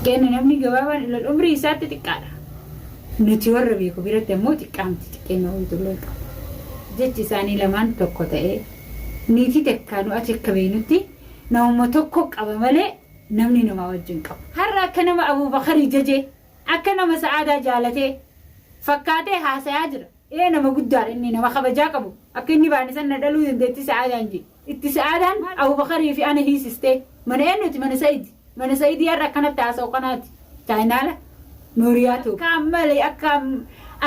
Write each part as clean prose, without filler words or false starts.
Xiqqeenni namni gabaabaan ilal umrii isaatti xiqqaadha. Nuti warra beeku biratti ammoo xiqqaa miti xiqqeenna wayitullee qabu. Jechi isaanii lamaan tokko ta'ee niitii takkaa nu ati akka beeynutti namuma tokko qaba malee namni namaa wajjin qabu. Har'a akka nama Abuubakarii jajee akka nama Sa'aadaa jaalatee fakkaatee haasayaa jira. Ee nama guddaadha inni nama kabajaa qabu akka inni baane san na dhaluu dandeetti Sa'aadaan jee. Itti Sa'aadaan Abubakarii fi ana hiisistee mana eenyuti mana Sa'idi mana Sa'idii har'a akkanatti haasa'u kanaati chaayinaala Nuuriyaa Tube. Akkaan malee akkaan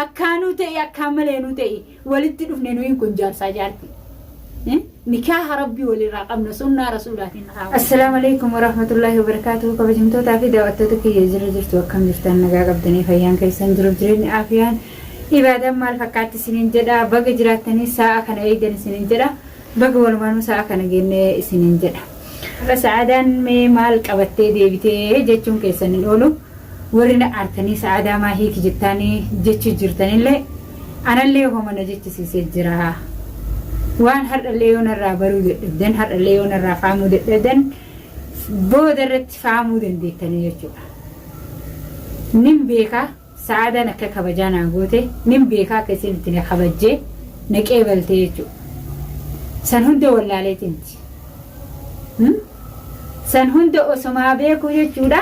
akkaanuu ta'e akkaan maleenuu ta'e walitti dhufne nuyin kun jaarsaa jaartii. Nikaaha Rabbii walirraa qabna sunnaa Rasuulaatiin raawwanna. Assalaamu Aleykum Warahmatullaahi Wabarakaatuhu Kabajamtootaa fi daaw'attoota kiyya jirra jirtu akkam jirtan nagaa qabdanii fayyaan keessan jiruuf jireenyi aafiyaan ibaadaan maal fakkaatti isiniin jedha baga jiraattanii saa'a kana eegdan isiniin jedha baga walumaanuu saa'a kana geenne isiniin jedha. Har'a sa'aadaan mee maal qabattee deebitee jechuun keessan hin oolu warri na aartanii sa'aadaa maa hiiki jettaanii jechuu jirtanillee Anallee homa na jechisiisee jira. Waan har'allee yoo narraa baruu dadhabdan, har'allee yoo narraa fahamuu dadhabdan, booda irratti fahamuu dandeettanii jechuudha. Nin beeka Sa'aadaan akka kabajaa naa goote, nin beeka akka isin itti na kabajjee na qeebalte jechuudha. San hunda wallaaleeti miti. San hunda osomaa beekuu jechuudha.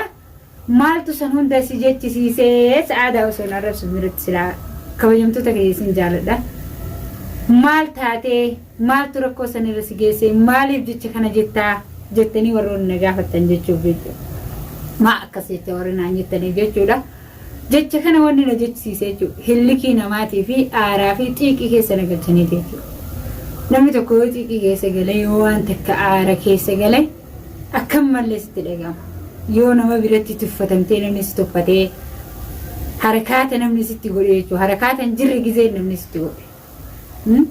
Maaltu san hunda si jechisiise Sa'aadaa osoo hin arrabsu biratti silaa kabajamtoota kiyya isin jaaladha. Maal taatee maaltu rakkoo san irra si geesse maaliif jecha kana jettaa jettanii warroonni na gaafattan jechuuf jechuudha. Maa akkas jecha warri naan jettaniif jechuudha. Jecha kana wanni na jechisiise jechuudha. Hillikii namaatii fi aaraa fi xiiqii keessa na galchaniiti jechuudha. Namni tokko yoo xiiqii keessa galee yoo waan takka aara keessa gale Akkam mallee sitti dhaga'ama. Yoo nama biratti tuffatamtee namni si tuffatee harakaata namni sitti godhe jechuudha. Harakaata hin jirre gizeen namni sitti godhe.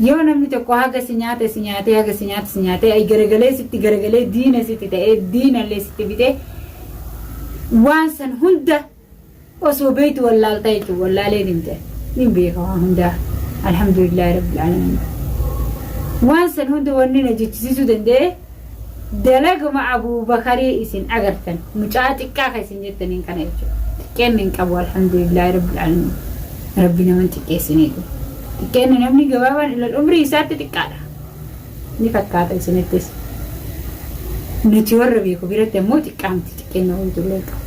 Yoo namni tokko haga si nyaate si nyaatee haga si nyaate si nyaatee ay garagalee sitti garagalee diina sitti ta'ee diinallee sitti bitee waan san hunda Osoo beektu wallaalta jechuun wallaalee deemte. Nin beeka waan hundaa. Alhamdulillaahi Rabbil Aalamiin. Waan san hunda wanni na jechisiisuu danda'e dalaguma Abuubakarii isin agartan mucaa xiqqaa ka isin jettaniin kana jechuudha. Xiqqeenni hin qabu Alhamdulillaahi Rabbil Aalamiin. Rabbi nama hin xiqqeessinee jiru. Xiqqeenni namni gabaabaan ilal umrii isaatti xiqqaadha. Ni fakkaata isinittis. Nuti warra beeku biratti ammoo xiqqaa miti xiqqeenna wayitullee qabu.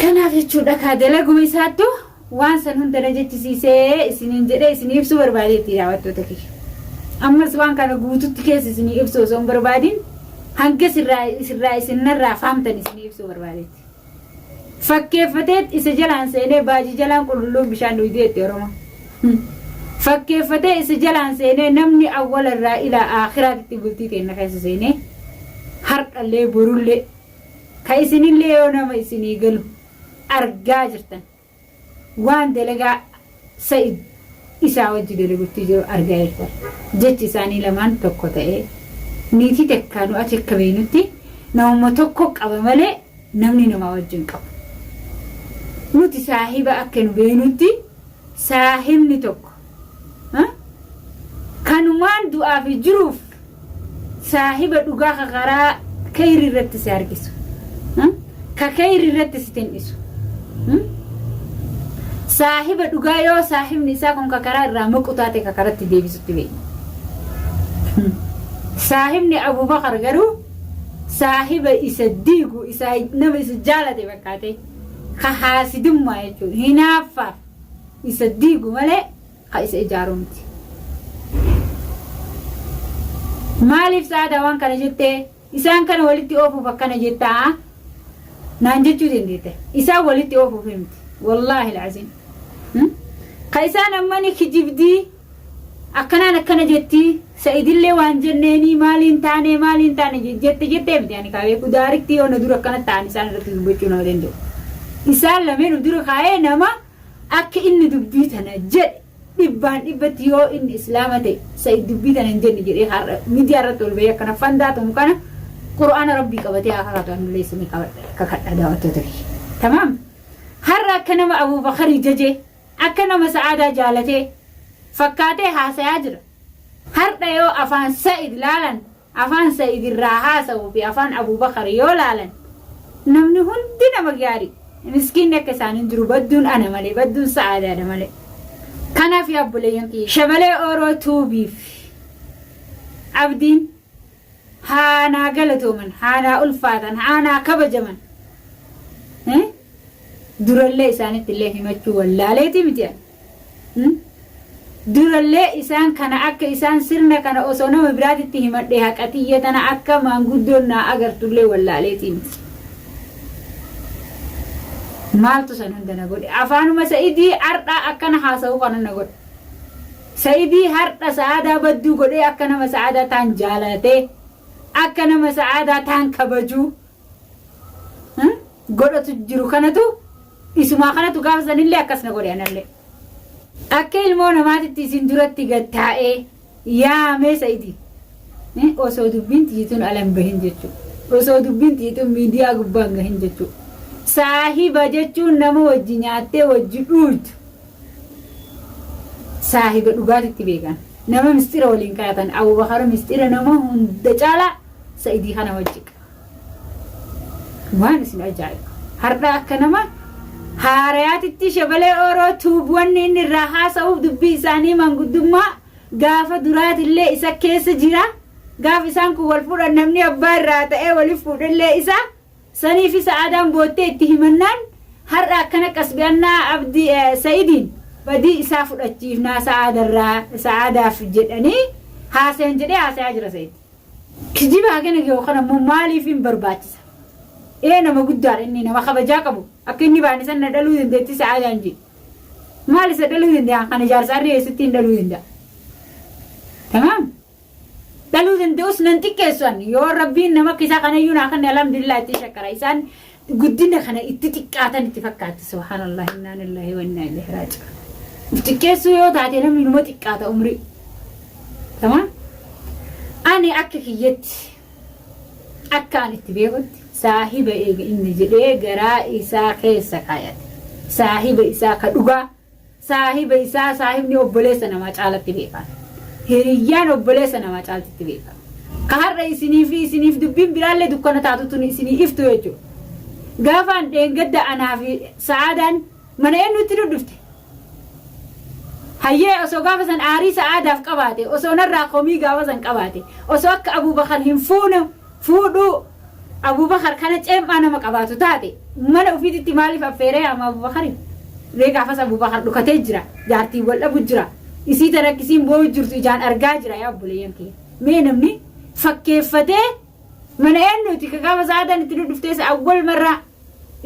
Kanaaf jechuudha kaa dalaguma isaattu waan san hunda na jechisiisee isiniin jedhee isinii ibsuu barbaadeetti daawwattoota kiyya. Ammas waan kana guututti keessa isinii ibsuu osoo hin barbaadin hanga sirraa sirraa isin narraa faamtan isinii ibsuu barbaadeetti. Fakkeeffateet isa jalaan seenee baajii jalaan qulqulluun bishaan dhuydi jetti Oromoon. Fakkeeffatee isa jalaan seenee namni awwala irraa ilaa aakhiraatitti bultii teenna keessa seenee hardhallee borullee ka isinillee yoo nama isinii galu argaa jirtan waan dalagaa Sa'id isaa wajji dalagutti jiru argaa jirtan. Jechi isaanii lamaan tokko ta'ee niitii takkaa nu ati akka beeynutti namuma tokko qaba malee namni namaa wajji hin qabu. Nuti saahiba akka nu beeynutti saahibni tokko kanumaan du'aa fi jiruuf Saahiba dhugaa ka karaa keyri irratti si harkisu. Ka keyri irratti si tin'isu. Saahiba dhugaa yoo saahibni isaa kun ka karaa irraa maqu taate ka karatti deebisutti beekna. Saahibni Abubakar garuu saahiba isa diigu isa nama isa jaalate fakkaate ka haasidummaa jechuudha hinaaffaaf isa diigu malee ka isa ijaaruu miti. Maaliif Sa'aadaa waan kana jettee? Isaan kana walitti oofuuf akkana jettaa? Naan jechuu dandeetta. Isaan walitti oofuuf miti. Wallaahi al'aziim. Ka isaan ammani kijibdii akkanaan akkana jettii Sa'idillee waan jenneenii maaliin taanee maaliin taane jette jettee miti ani kaa beeku daariktii yoo na dura akkana ta'an isaan irratti dubbachuu nama danda'u. Isaan lameen dura kaa'ee nama Akka inni dubbii tana jedhe dhibbaan dhibbatti yoo inni islaama ta'e Sa'id dubbii tana hin jenne jedhee har'a miidiyaa irratti ol bahee akkana fandaa tumu kana Qur'aana Rabbii qabatee haa kakatu anillee isinii qabadha kakadha daawwattoota kiyya. Tamaam. Har'a akka nama Abuubakarii jajee akka nama Sa'aadaa jaalatee fakkaatee haasayaa jira. Har'a yoo afaan Sa'id laalan afaan Sa'id irraa haasa'uu fi afaan Abuubakar yoo laalan Namni hundi nama gaarii. Miskiinni akka isaanii hin jiru badduun ana malee badduun sa'aadaadha malee. Kanaaf yaa obboleeyyan kiyya shabalee Oroo Tuubiif Abdiin haa naa galatooman haa naa ulfaatan haa naa kabajaman. Durallee isaanitti illee himachuu wallaaleetii miti ani. Durallee isaan kana akka isaan sirna kana osoo nama biraatitti himadhe haqa tiyya tana akka maanguddoon naa agartullee wallaaleetii miti. Maaltu san hunda na godhe? Afaanuma Sa'idii har'a akkana haasa'u kana na godhe. Sa'idii har'a sa'aadaa badduu godhee akka nama sa'aadaa taan jaalatee akka nama sa'aadaa taan kabajuu godhatu jiru kanatu isumaa kanatu gaafa sanillee akkas na godhe anallee. Akka ilmoo namaatitti isin duratti gad taa'ee yaamee Sa'idii osoo dubbiin tiyyituun ala hin bahin jechuudha. Osoo dubbiin tiyyituun miidiyaa gubbaa hin gahin jechuudha. Saahiba jechuun nama wajji nyaattee wajji dhuuytu. Saahiba dhugaatitti beekan. Nama mistira waliin kaayatan Abubakar mistira nama hunda caalaa Sa'idii kana wajji qaba. Waan isin ajaa'ibu. Har'a akka nama haarayaatitti shabalee Oroo Tube wanni inni irraa haasa'uuf dubbii isaanii manguddummaa gaafa duraatillee isa keessa jira. Gaaf isaan kun wal fuudhan namni abbaa irraa ta'ee waliif fuudhellee isa. Saniif isa aadaan boottee itti himannaan har'a akkana qasbi'annaa Abdii Sa'idiin badii isaa fudhachiifnaa sa'aadarraa sa'aadaaf jedhanii haasayan jedhee haasayaa jira Sa'id. Kijiba hagana gahu kana immoo maaliif hin barbaachisa? Ee nama guddaadha inni nama kabajaa qabu. Akka inni baane san na dhaluu dandeetti sa'aadaan jedhe. Maal isa dhaluu danda'a? Kana jaarsa harree eessatti hin dhaluu danda'a? Tamaam. Dhaluu danda'us nan xiqqeessu ani. Yoo rabbiin nama akka isaa kanayyuu naa kenne alhamdulillah itti shakkara. Isaan guddina kana itti xiqqaatan itti fakkaatti. Subhaanallah innaa lillahi wa innaa ilaihi raaji'uun. Uf xiqqeessuu yoo taate namni numa xiqqaata umrii. Tamaam. Ani akka kiyyatti akka ani itti beekutti saahiba eega inni jedhee garaa isaa keessa kaayate. Saahiba isaa ka dhugaa saahiba isaa saahibni obboleessa namaa caalatti beekan. Hiriyyaan obboleessa namaa caaltitti beekan. Ka har'a isinii fi isiniif dubbiin biraallee dukkana taatu tuni isinii iftu jechuudha. Gaafaan dheengadda anaa fi sa'aadaan mana eenyutti dhudhufte? Hayyee osoo gaafa san aarii sa'aadaaf qabaate, osoo narraa komii gaafa san qabaate, osoo akka Abubakar hin fuune fuudhuu Abubakar kana ceem'aa nama qabaatu taate, mana ofiititti maaliif affeeree yaama Abubakarin? Ree gaafas Abubakar dhukatee jira, jaartiin wal dhabu jira, isii tana akka isiin boo'u jirtu ijaan argaa jira yaa obboleeyyan kiyya. Mee namni fakkeeffatee mana eenyuuti ka gaafa sa'aadaan itti dhudhuftee isa awwal marraa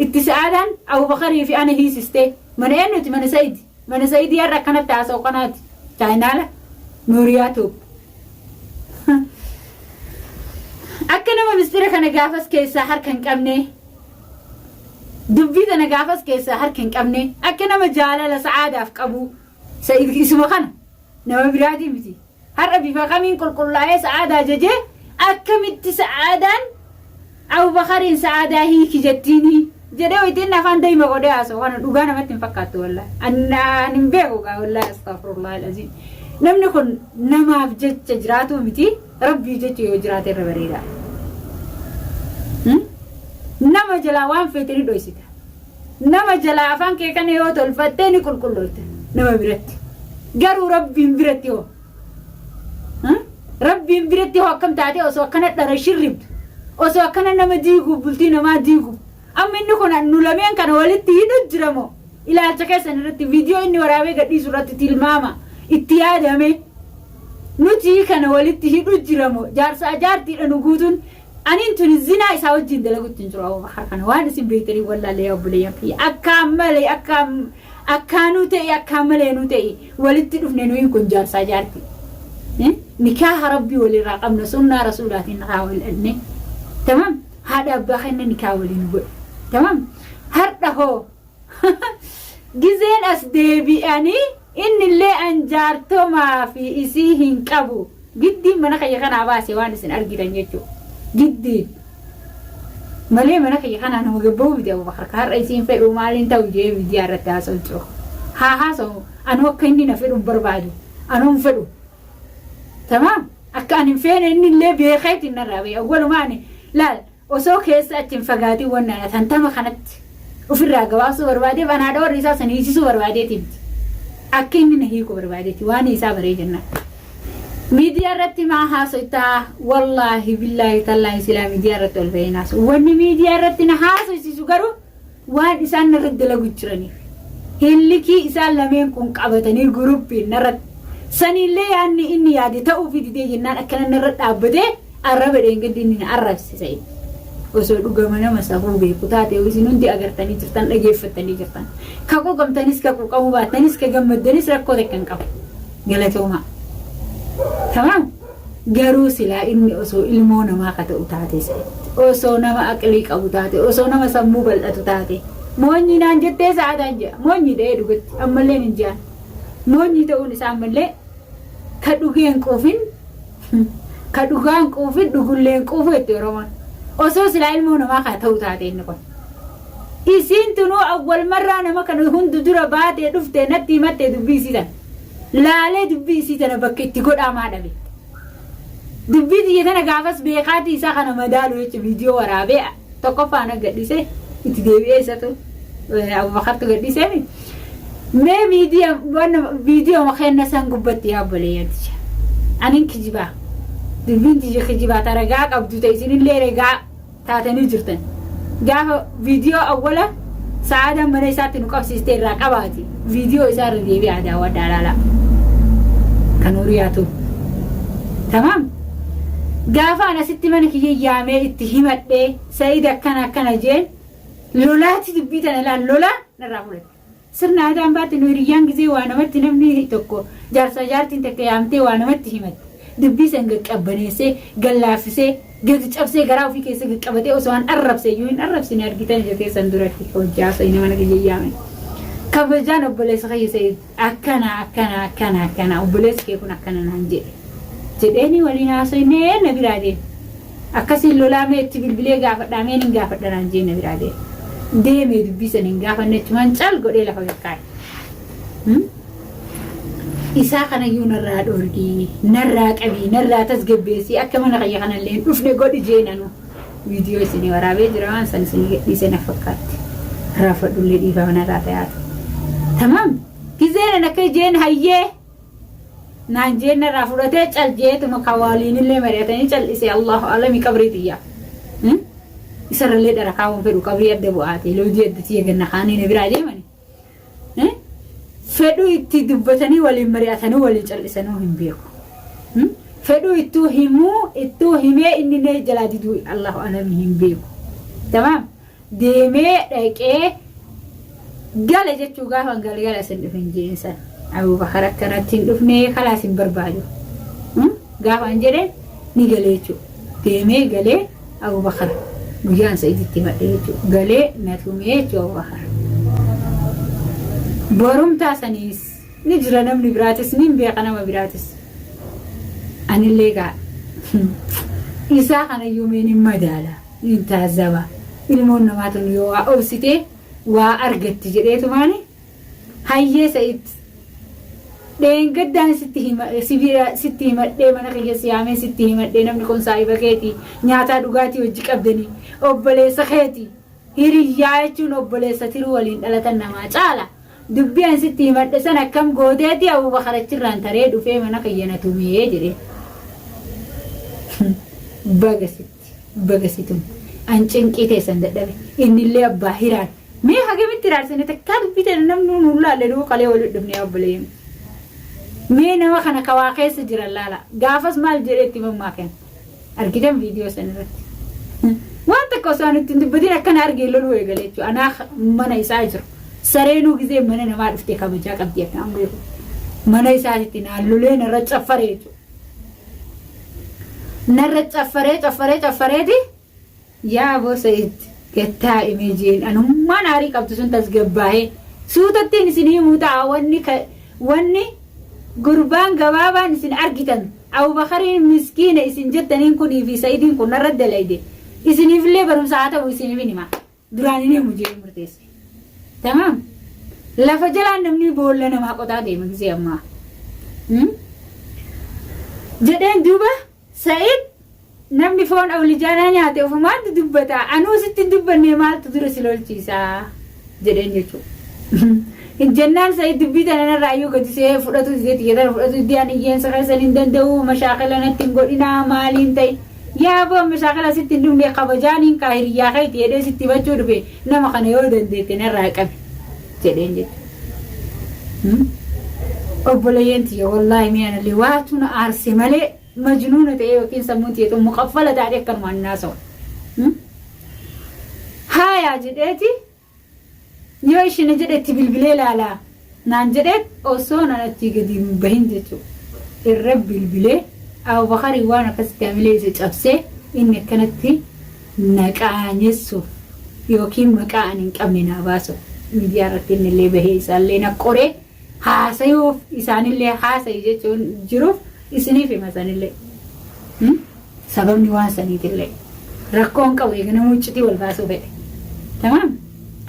Itti sa'aadaan Abubakarii fi ana hiisistee. Mana eenyuti? Mana Sa'idi. Mana Sa'idii har'a akkanatti haasa'u kanaati. Chaayinaala Nuuriyaa Tuub. Akka nama mistira kana gaafas keessaa harka hin qabne, dubbii tana gaafas keessaa harka hin qabne, akka nama jaalala sa'aadaaf qabu, Sa'id isuma kana nama biraatii miti. Har'a bifa kamiin qulqullaa'ee sa'aadaa jajee akkamitti sa'aadaan Abubakariin sa'aadaa hiiki jettiini jedhee wayita inni afaan dayma godhee haasa'u kana dhugaa namatti hin fakkaattu wallahi. An hin beeku gaa wallahi astaghfirullah alazim. Namni kun namaaf jecha jiraatuu miti rabbii jecha yoo jiraate irra bareedaa. Nama jalaa waan feete ni dhoysita. Nama jalaa afaan kee kana yoo tolfattee ni qulqulloofta nama biratti. Garuu Rabbiin biratti hoo? Rabbiin biratti hoo akkam taatee osoo akkana dhara shirribdu? Osoo akkana nama diiguuf bultii namaa diiguuf? Amma inni kun nu lameen kana walitti hidhu jira moo? Ilaalcha keessan irratti viidiyoo inni waraabee gadhiisu irratti tilmaama itti yaadame. Nuti kana walitti hidhu jira moo? Jaarsaa jaartiidha nu guutuun Aniin tuni zinaa isaa wajjiin dalagutti hin jiru Abubakar kana waan isin beektanii wallaalle yaa obboleeyyan kiyya akkaan malee akkaan akkaanuu ta'e akkaan maleenuu ta'e walitti dhufne nuyi kun jaarsaa jaarti nikaaha rabbii walirraa qabna sunnaa rasuulaatiin nikaa wal dhanne tamam haadha abbaa kenna nikaa waliin godhe tamam har'a hoo Gizeen as deebi'anii innillee an jaartomaa fi isii hin qabu. Giddiin mana kiyya kanaa baase waan isin argitan jechuudha. Giddiin. Malee mana kiyya kanaa nama gabba'uu miti Abubakar ka har'a isiin fedhuu maaliin ta'u jee miidiyaa irratti haasa'u jiru. Haa haasa'u anuu akka inni na fedhu hin barbaadu. Anuu hin fedhu. Tamaam akka ani hin feene inni illee beekeetiin narraa ba'e. Awwalumaa ani laal. Osoo keessa achi hin fagaatin wanni ana tantama kanatti ofirraa gabaabsuu barbaadeef an haadha warra isaa san hiisisuu barbaadeeti miti. Akka inni na hiiku barbaadeeti waan isaa baree jennaan. Miidiyaa irratti maa haasoytaa wallaahi billaahi tallaahi silaa miidiyaa irratti ol bahee hin haasoyu. Wanni miidiyaa irratti na haasoysiisu garuu waan isaan narratti dalagu jiraniif. Hillikii isaan lameen kun qabatanii guruppiin narratti saniillee yaadni inni yaade ta'uufii didee jennaan akkana narra dhaabbatee arraba dheengaddi inni na arrabse Sa'id. Osoo dhugama nama safuu beeku taate isin hundi agartanii jirtan dhageeffattanii jirtan. Ka quuqamtanis ka quuqamuu baattanis ka gammaddanis rakkoo takka hin qabu. Galatoomaa. Tamaam. Garuu silaa inni osoo ilmoo namaa ka ta'u taate Sa'id. Osoo nama aqlii qabu taate osoo nama sammuu bal'atu taate. Moonyii naan jettee sa'aataan je'a. Moonyii dha'ee dhugatti ammalleen hin je'an. Moonyii ta'uun isaa ammallee ka dhugee hin quufin Ka dhugaa hin quufin dhugullee hin quufu jetti Oromoon. Osoo silaa ilmoo namaa kaa ta'u taate inni kun. Isiin tunuu awwal marraa nama kana hundu dura baatee dhuftee natti himattee dubbii isii tana. Laalee dubbii isii tana bakka itti godhaa maa dhabe. Dubbii tiyya tana gaafas beekaatii isaa kana madaalu jecha viidiyoo waraabee tokkoffaa ana gadhiisee itti deebi'ee isatu Abubakartu gadhiisee mee miidiyaa viidiyoo kenna san gubbatti yaa obboleeyyan tiyya. Anin kijibaa. Dubbiin tiyya kijibaa ta ragaa qabdu ta isinillee ragaa taatanii jirtan. Gaafa viidiyoo awwala sa'aadaan mana isaatti nu qabsiiste irraa qabaati. Viidiyoo isaa irra deebi'aa daawwadhaa ilaalaa. Kan horiyaa ta'u. Tamaam. Gaafa an asitti mana kiyya yaamee itti himadhee Sa'iid akkana akkana jeen lolaati dubbii tana ilaal lolaa narraa fudhate. Sirna aadaan baatti nu hiriyyaan gizee waa namatti namni tokko jaarsaa jaartiin takka yaamtee waa namatti himatte. Dubbii san gaqqabbaneessee gallaaffisee gadi cabsee garaa ofii keessa gaqqabatee osoo an arrabse iyyuu hin arrabsine argitan ija teessan duratti hojii haasa'ine mana kiyya yaame. Kabajaan obboleessa kiyya Sa'iid akkana akkana akkana akkana obboleessi kee kun akkana naan jedhe jedheeni waliin haasoynee na biraa deeme. Akkasiin lolaa mee itti bilbilee gaafadhaa mee nin gaafadha naan jee na biraa deeme. Deemee dubbii san hin gaafanne achumaan cal godhee lafa gakkaa'e. Isaa kanayyuu narraa dhoorgii, narraa qabii, narraa tasgabbeessii akka mana kiyya kanallee hin dhufne godhi jeen anuu. Viidiyoo isinii waraabee jira waan san isinii gadhiise na fakkaatti. Raafadhullee dhiifama narraa ta'aati. Tamaam. Gizeen akka jeen hayyee naan jeen narraa fudhatee cal jeetuma ka waliinillee mari'atanii cal'ise Allahu alami qabrii tiyyaa. Isarrallee dhara kaawwan fedhu qabrii adda bu'aate loodii adda tiyya ganna kaanii na biraa deemani. Fedhuu itti dubbatanii waliin mari'atanuu waliin cal'isanuu hin beeku. Fedhuu ittuu himuu ittuu himee inni nee jalaa diduu Allahu alami hin beeku. Tamaam. Deemee dhaqee gale jechuu gaafa galgala isin dhufe hin jeen san. Abubakar akkanatti hin dhufne kalaas hin barbaadu. Gaafa an jedheen ni galee jechuudha. Deemee galee Abubakar guyyaan Sa'iditti himadhe jechuudha. Galee na tumee jechuudha Abubakar. Borumtaa saniis ni jira namni biraatis ni beeka nama biraatis. Anillee gaa isaa kanayyuu mee ni madaala ni taazaba. Ilmoon namaa tun yoo waa obsitee waa argatti jedheetumaani Hayyee Sa'id. Dheengaddaan sitti hima si bira sitti himadhee mana kiyya si yaamee sitti himadhee namni kun saahiba keeti nyaataa dhugaatii wajji qabdanii obboleessa keeti hiriyyaa jechuun obboleessa tiruu waliin dhalatan namaa caala dubbii an sitti himadhe san akkam gooteeti Abubakar achirraan taree dhufee mana kiyya na tumee jedhee baga sitti baga si tume an cinqii teessan dadhabe innillee abbaa hiraan Mee hagamitti iraarsine takkaa dubbii tana namni nu laalle nuu kalee walitti dhufne yaa obboleeyyan. Mee nama kana ka waa keessa jiran laala. Gaafas maal jedhee itti mammaakan. Argitan viidiyoo san irratti. Waan takka osoo ani ittiin dubbatin akkana argee loluu eegale jechuudha. Anaa mana isaa jiru. Sareenuu gizee mana namaa dhuftee kabajaa qabdi akka an beeku. Mana isaatitti naan lolee narra caffaree jechuudha. Narra caffaree caffaree caffareeti. Yaa aboo Sa'id gad taa'i mee jeen anummaan aarii qabdu sun tasgabbaahee suutattiin isin himuu ta'a wanni wanni gurbaan gabaabaan isin argitan Abubakariin miskiina isin jettaniin kunii fi Sa'idiin kun narra dalayde isiniifillee barumsa haa ta'u isiniifin hima duraan hin himu jeen murteesse tamaam lafa jalaan namni boolla namaa qotaa deema gisee ammaa jedheen duuba Sa'id. Namni foon awlijaanaa nyaate ofumaan dudubbata. Anuu sitti hin dubbanne maaltu dura si lolchiisa jedheen jechuudha. Jennaan Sa'id dubbii tana narraa iyyuu gadi see fudhatu didee tiyya tana fudhatu didee ani iyyeensa keessan hin danda'u mashaakila natti hin godhinaa maaliin ta'e. Yaa boo mashaakila sitti hin dhufne kabajaaniin kaa hiriyyaa keeti jedhee sitti himachuu dhufe nama kana yoo dandeette narraa qabi jedheen jechuudha. Obboleeyyan tiyya wallaahi mee anallee waatu na aarse malee majnuuna ta'ee yookiin sammuun tiyya tun muqaffala taatee akkanumaan hin haasawu. Haayaa jedheeti yoo isheen jedhe itti bilbilee laalaa naan jedhee osoo nan achii gadi hin bahin jechuudha. Irra bilbilee Abubakarii waan akkasitti hamilee isa cabsee inni akkanatti na qaanyessuuf yookiin maqaa ani hin qabne naa baasuuf miidiyaa irratti inni illee bahee isaallee na qoree haasayuuf isaanillee haasayi jechuun jiruuf isiniif hima sanillee. Sababni waan saniitillee rakkoon qabu eega nama huccitii wal baasuu fedhe. Tamaam?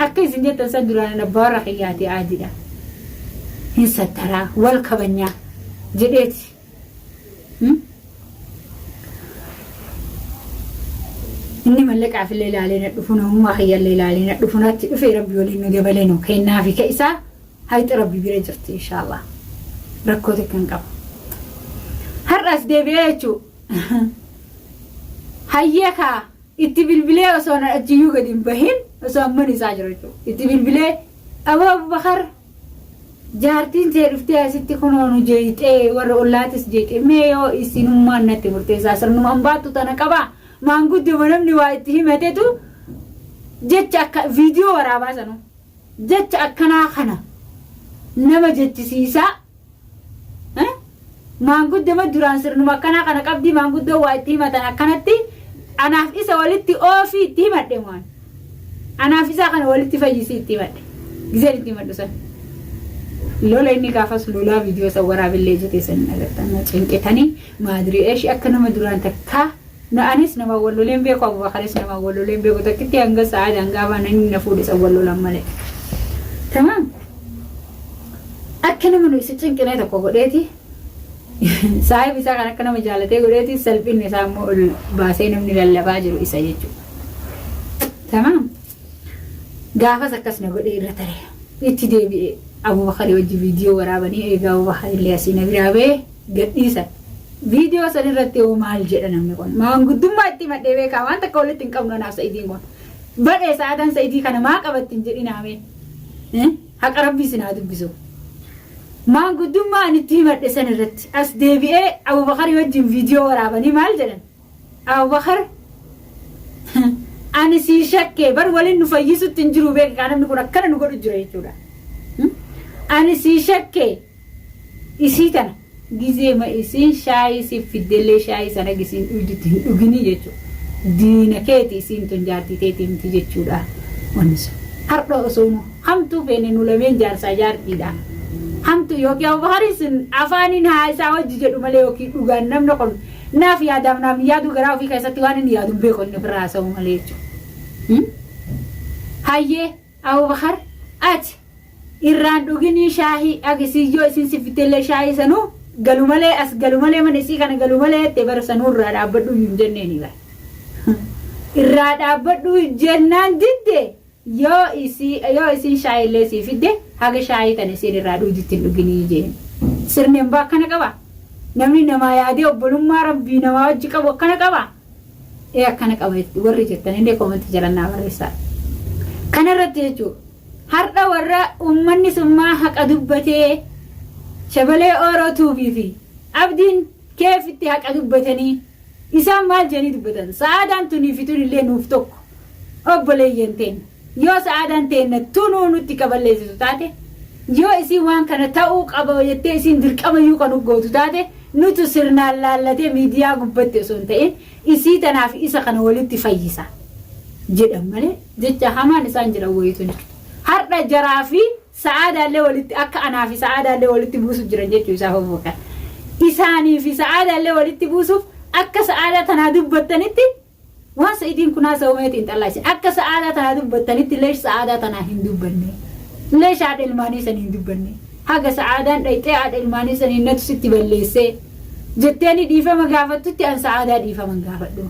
Akka isin jettan san duraan abbaa warra kiyyaati aadidha. Hin sattaraa wal kabanyaa jedheeti. Inni mallaqaaf illee ilaalee na dhufu namummaa kiyyallee ilaalee na dhufu natti dhufe rabbi waliin nu dabalee nu kennaafi ka isaa Hayxi Rabbi bira jirti inshallah. Rakkoo takka hin qabu. Har'as deebi'ee jechuu. Hayyee kaa itti bilbilee osoo na achiyyuu gadi hin bahin osoo amman isaa jiru jechuudha. Itti bilbilee Aboo Abubakar jaartiin tee dhuftee asitti kunoo nu jeeyxee warra ollaatis jeeyxee mee yoo isinummaan natti murteessaa sirnuma an baattu tana qabaa maangudduma namni waa itti himatetu jecha akka viidiyoo waraabaa sanuu. Jecha akkanaa kana nama jechisiisaa. Maanguddoma duraan sirnuma akkanaa kana qabdii maanguddoo waa itti himatan akkanatti anaaf isa walitti oofii itti himadhe waan. Anaaf isaa kana walitti fayyisii itti himadhe. Gizeen itti himadhu san. Lola inni gaafas lolaa viidiyoo san waraabillee jetee san hin agartan na cinqitanii maadrii eeshi akka nama duraan takkaa Na anis namaan wal lolee hin beeku Abubakaris namaan wal lolee hin beeku takkitti hanga sa'aadhaan gaafa namni na fuudhe san wal lolan malee. Tamaam. Akka nama nu isa cinqinee tokko godheeti saahib isaa kan akka nama jaalatee godheeti salphinni isaa immoo ol baasee namni lallabaa jiru isa jechuudha. Tamaam. Gaafas akkas na godhee irra tare. Itti deebi'ee Abubakarii wajji viidiyoo waraabanii eegaa Abubakar illee asii na biraa ba'ee gadhiisan. Viidiyoo san irratti hoo maal jedha namni kun? Maanguddummaa itti himadhee beekaa waan takka walitti hin qabnu anaaf Sa'idiin kun. Badhee sa'aataan Sa'idii kana maa qabatti hin jedhinaa mee? Haqa rabbii isin haa dubbisu. Maanguddummaa ani itti himadhe san irratti as deebi'ee Abubakarii wajjin viidiyoo waraabanii maal jedhan? Abubakar ani sii shakkee bar waliin nu fayyisutti hin jiru beekaa namni kun akkana nu godhu jira jechuudha. Ani sii shakkee Isii tana gizeema isiin shaayii siif fiddellee shaayii sana gisiin dhuydutti hin dhuginii jechuudha. Diina keeti isiin tun jaartii teetii miti jechuudha. Wanni sun. Hardha osoo nu hamtuu feene nu lameen jaarsaa jaartiidha. Hamtuu yookiin Abubakariin sun afaaniin haa isaa wajji jedhu malee yookiin dhugaan namni kun naaf yaadaaf naaf hin yaaduu garaa ofii keessatti waan inni yaadu hin beeku inni ofirraa haasa'u malee jechuudha. Hayyee Abubakar ati irraan dhuginii shaahii agisii yoo isin si fiddellee shaahii sanuu galu malee as galu malee mana isii kana galu malee jette bara sanuu irraa dhaabbadhuu hin jenneeni bara. Irraa dhaabbadhuu jennaan didde yoo isii yoo isiin shaahii illee sii fidde haga shaahii tana isiin irraa dhuydutti hin dhuginii jeen. Sirni hambaa akkana qaba. Namni namaa yaadee obbolummaa rabbii namaa wajji qabu akkana qaba. Ee akkana qaba warri jettan illee koomantii jala naa barreessaa. Kana irratti jechuudha. Har'a warra uummanni summaa haqa dubbatee shabalee Ooroo Tuubii fi Abdiin keefitti haqa dubbatanii isaan maal jedhanii dubbatan sa'aadaan tunii fi tun illee nuuf tokko obboleeyyan teenna yoo sa'aadaan teenna tunuu nutti kaballeessitu taate yoo isiin waan kana ta'uu qaba jettee isiin dirqamayyuu kan gootu taate nutu sirnaan laallatee miidiyaa gubbatti osoo hin ta'in isii tanaa fi isa kana walitti fayyisa jedhan malee jecha hamaan isaan jedhan wayiitu hin jirtu. Har'a jaraa fi sa'aadaallee walitti akka anaa fi sa'aadaallee walitti buusuuf jiran jechuu isaa Abubakar. Isaanii fi sa'aadaallee walitti buusuuf akka sa'aadaa tanaa dubbattanitti waan sa'idiin kun haasa'u mee xiinxallaa isin akka sa'aadaa tanaa dubbattanitti leesh sa'aadaa tanaa hin dubbanne. Leesh haadha ilmaanii sanii hin dubbanne. Haga sa'aadaan dhayxee haadha ilmaanii sanii natu sitti balleessee. Jetteeni dhiifama gaafattutti an sa'aadaa dhiifama hin gaafadhu.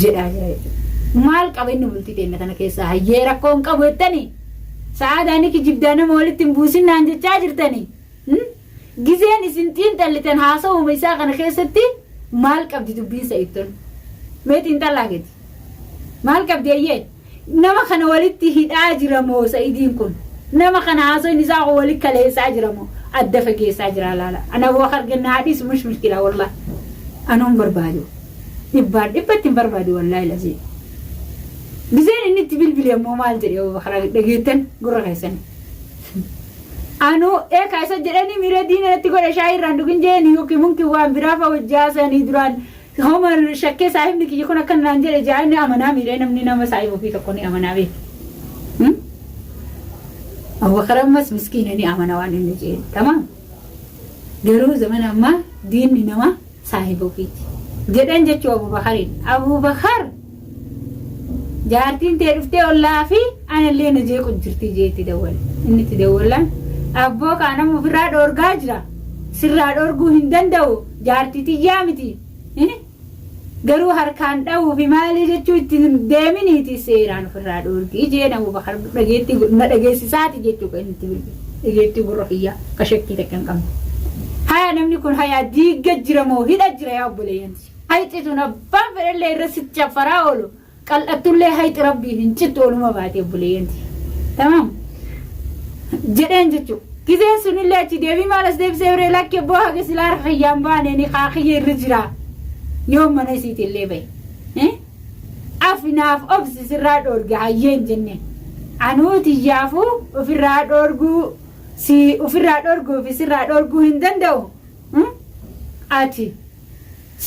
Jedhaa jira jechuudha. Maal qaba inni bultii teenna tana keessaa hayyee rakkoo hin qabu jettanii? Sa'aadaa ni kijibdaa nama walitti hin buusin naan jechaa jirtanii? Gizeen isin xiinxallitan haasawuma isaa kana keessatti maal qabdi dubbiin Sa'id tun? Mee xiinxallaa gadi. Maal qabdi ayyee? Nama kana walitti hidhaa jira moo Sa'idiin kun? Nama kana haasoyni isaa kun wali kaleessaa jira moo adda fageessaa jira laala. Ana Abubakar ganna haa dhiisu mush mushkilaa wallahi. Anuu hin barbaadu. Dhibbaan dhibbatti hin barbaadu wallahi lazii. Gizeen inni itti bilbile ammoo maal jedhe Abubakar dhageettan gurra keessanii. Anuu eekaa isa jedhanii miira diina natti godhe shaayii irraan dhugin jeeni yookiin mumkin waan biraa fa'a hojjaasanii duraan Homa shakkee saahibni kiyya kun akkana naan jedhe ja'a inni amanaa miiree namni nama saahiba ofii tokko ni amanaa beeki. Abubakar ammas miskiina ni amana waan inni jedhe tamaam. Garuu zamana ammaa diinni nama saahiba ofiiti. Jedhan jechuu Abubakariin. Abubakar jaartiin tee dhuftee ollaa fi anallee na jeequ jirti jee itti dawwale. Inni itti dawwalaan abboo kaanama ofirraa dhoorgaa jira. Sirraa dhoorguu hin danda'u. Jaartii tiyyaa miti. Garuu harkaan dhahuu fi maalii jechuu itti hin deeminiiti seeraan ofirraa dhoorgii jeen Abubakar dhageettii na dhageessisaati jechuu kan inni itti bilbile. Dhageettii gurra kiyyaa ka shakkii takka hin qabne. Haya namni kun haya diigga jira moo hidha jira yaa obboleeyyan tiyya. Hayxi tun abbaan fedhellee irra sitti caffaraa oolu qal'attullee hayxi rabbii hin cittu oluma baate obboleeyyan tiyya. Tamaam. Jedheen jechuudha. Gizeen sunillee achi deebii maal as deebisee biree lakki abboo haga silaa harka kiyyaan baane ni kaakiyya irra jira. Yoo mana isiitillee bahe. Afi naaf obsi sirraa dhoorge hayyeen jenneen. Anuu tiyyaafuu ofirraa dhoorguu si ofirraa dhoorguu fi sirraa dhoorguu hin danda'u. Ati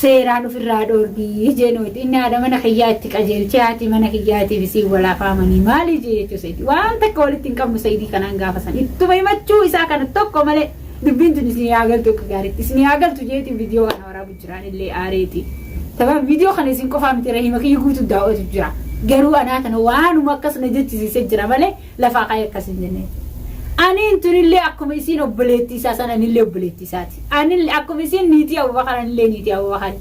seeraan ofirraa dhoorgii jeen wayita inni haadha mana kiyyaa itti qajeelchee haati mana kiyyaatiif isiin wal afaamanii maalii jee jechuu Sa'idii waan takka walitti hin qabnu Sa'idii kanaan gaafa san ittuma himachuu isaa kana tokko malee dubbiin tun isin haa galtu akka gaariitti isin haa galtu jeetiin viidiyoo kana waraabu jiraan illee aareeti Tamam viidiyoo kana isin qofaa miti rahima kiyya guutuu daawwatu jira garuu anaa kana waanuma akkas na jechisiisee jira malee lafaa ka'ee akkas hin jenne Aniin tunillee akkuma isiin obboleettii isaa san anillee obboleettii isaati. Anillee akkuma isiin niitii Abubakar anillee niitii Abubakar.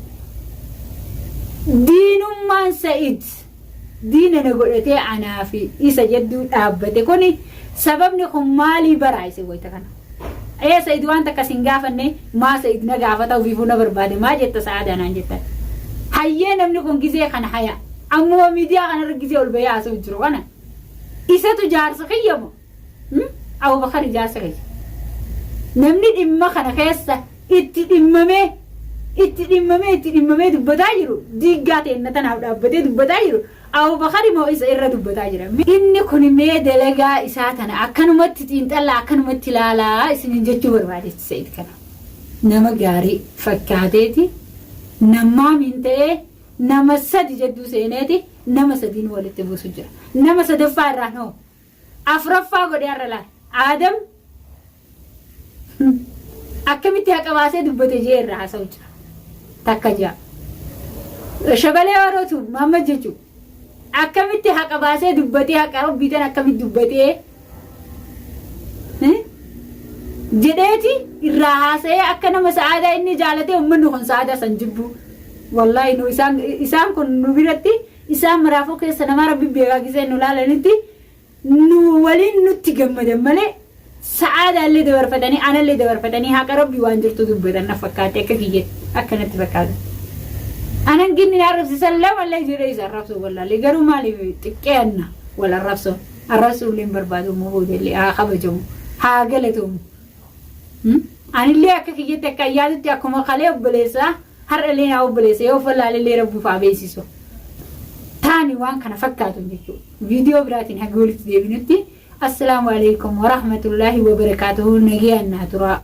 Diinummaan Sa'id diina na godhatee anaa fi isa jedduu dhaabbate kuni sababni kun maalii baraa isin wayita kana. Ee Sa'id waan takka sin gaafanne maa Sa'id na gaafata ofiifuu na barbaade maa jetta sa'aadaa naan jettan. Hayyee namni kun gizee kana haya. Ammuma miidiyaa kanarra gizee ol bahee haasa'u jiru kana. Isatu jaarsa kiyya moo? Abubakar jaarsa kiyya. Namni dhimma kana keessa itti dhimmamee itti dhimmamee itti dhimmamee dubbataa jiru diiggaa teenna tanaaf dhaabbatee dubbataa jiru Abubakar moo isa irra dubbataa jira. Inni kun mee dalagaa isaa tana akkanumatti xiinxallaa akkanumatti ilaalaa isiniin jechuu barbaadetti Sa'id kana. Nama gaarii fakkaateeti nammaamiin ta'ee nama sadi jedduu seeneeti nama sadiin walitti buusu jira. Nama sadaffaa irraan hoo afraffaa godhee har'a laal. Aadam akkamitti haqa baasee dubbate jee irraa haasa'u jira. Takka ja'a. Shabalee warootu Muhammad jechuudha. Akkamitti haqa baasee dubbatee haqa rabbii tan akkamitti dubbatee jedheeti irraa haasa'ee akka nama sa'aadaa inni jaalatee uummanni kun sa'aadaa san jibbu. Wallaahi nu isaan isaan kun nu biratti isaan maraafuu keessa namaa rabbi beekaa gisee nu laalanitti nu waliin nutti gammadan malee sa'aadaa illee dabarfatanii anallee dabarfatanii haqa rabbi waan jirtu dubbatan na fakkaate akka kiyyatti akka natti fakkaate. Anan ginni na arrabsisan lamallee jedhee isa arrabsuu wallaalee garuu maaliif xiqqeenna wal arrabsoo. Arrabsuu illee hin barbaadu immoo booda haa kabajamu haa galatoomu. Anillee akka kiyyatti akka yaadutti akkuma kalee obboleessaa har'a illee naa obboleessa yoo wallaalee illee rabbi ufaa beeksisu. Taani waan kana fakkaatu jechuudha. Viidiyoo biraatiin haga walitti deebinutti. Assalaamu alaikum warahmatullaahi wabarakaatuhu nagayaan naa turaa.